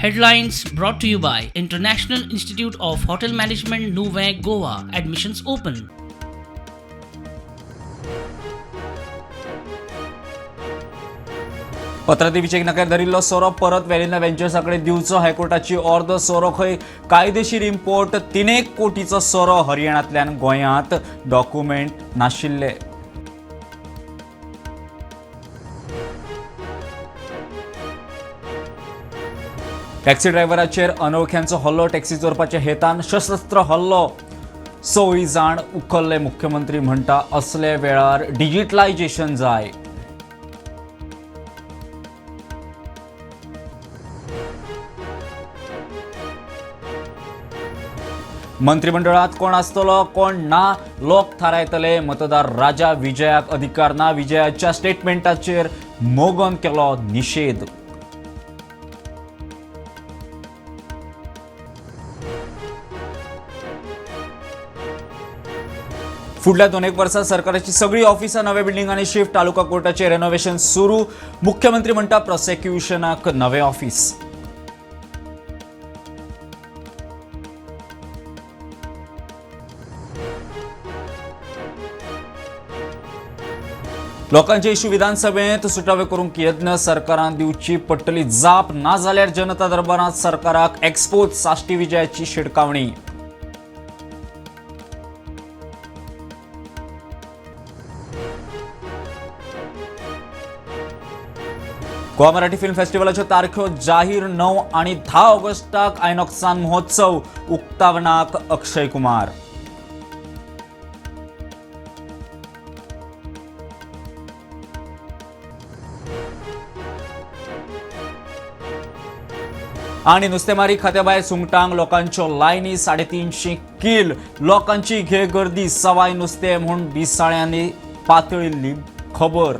Headlines brought to you by International Institute of Hotel Management, Nuvem, Goa. Admissions open. पत्रादेवीचे नाक्यार धरिल्लो सोरो परत वेलिना व्हेंचर्सा कडेन दिवचो हायकोर्टाची ऑर्दर. सोरो खंय कायदेशीर इम्पोर्ट. 3 कोटीचो सोरो हरियाणांतल्यान गोंयांत, डॉक्युमेंट नाशिल्ले. टॅक्सी ड्रायव्हराचेर अनोळख्यांचो हल्लो. टॅक्सी चोरपाच्या हेतान सशस्त्र हल्लो. 6 जाण उखल्ले. मुख्यमंत्री म्हणटा असले वेळार डिजिटलायजेशन जाय. मंत्रिमंडळात कोण आसतलो कोण ना लोक थारायतले. मतदार राजा विजयाक अधिकार ना. विजयाच्या स्टेटमेंटाचेर मोगन केलो निशेध. फुडल्या 2-1 वर्सात सरकाराची सगळी ऑफिसां नव्या बिल्डिंगांनी शिफ्ट. तालुका कोर्टाचे रेनोव्हेशन सुरू. मुख्यमंत्री म्हणटा प्रोसेक्युशनाक नवें ऑफिस. लोकांचे इश्यू विधानसभेत सुटावे करूंक यत्न. सरकारान दिवची पडटली जाप, ना जाल्यार जनता दरबारांत सरकाराक एक्सपोज. साश्टी विजयाची शिडकावणी. गोवा मराठी फिल्म फेस्टिवलाच्यो तारखो जाहीर. 9 आणि 10 ऑगस्टाक आयनॉक्सान महोत्सव. उक्तावणाक अक्षय कुमार. आणि नुस्तेमारी खात्याभायर सुंगटांक लोकांच्यो लायनी. 350 कील लोकांची घे गर्दी. सवाय नुस्तें म्हूण दिसाळ्यांनी पातळिल्ली खबर.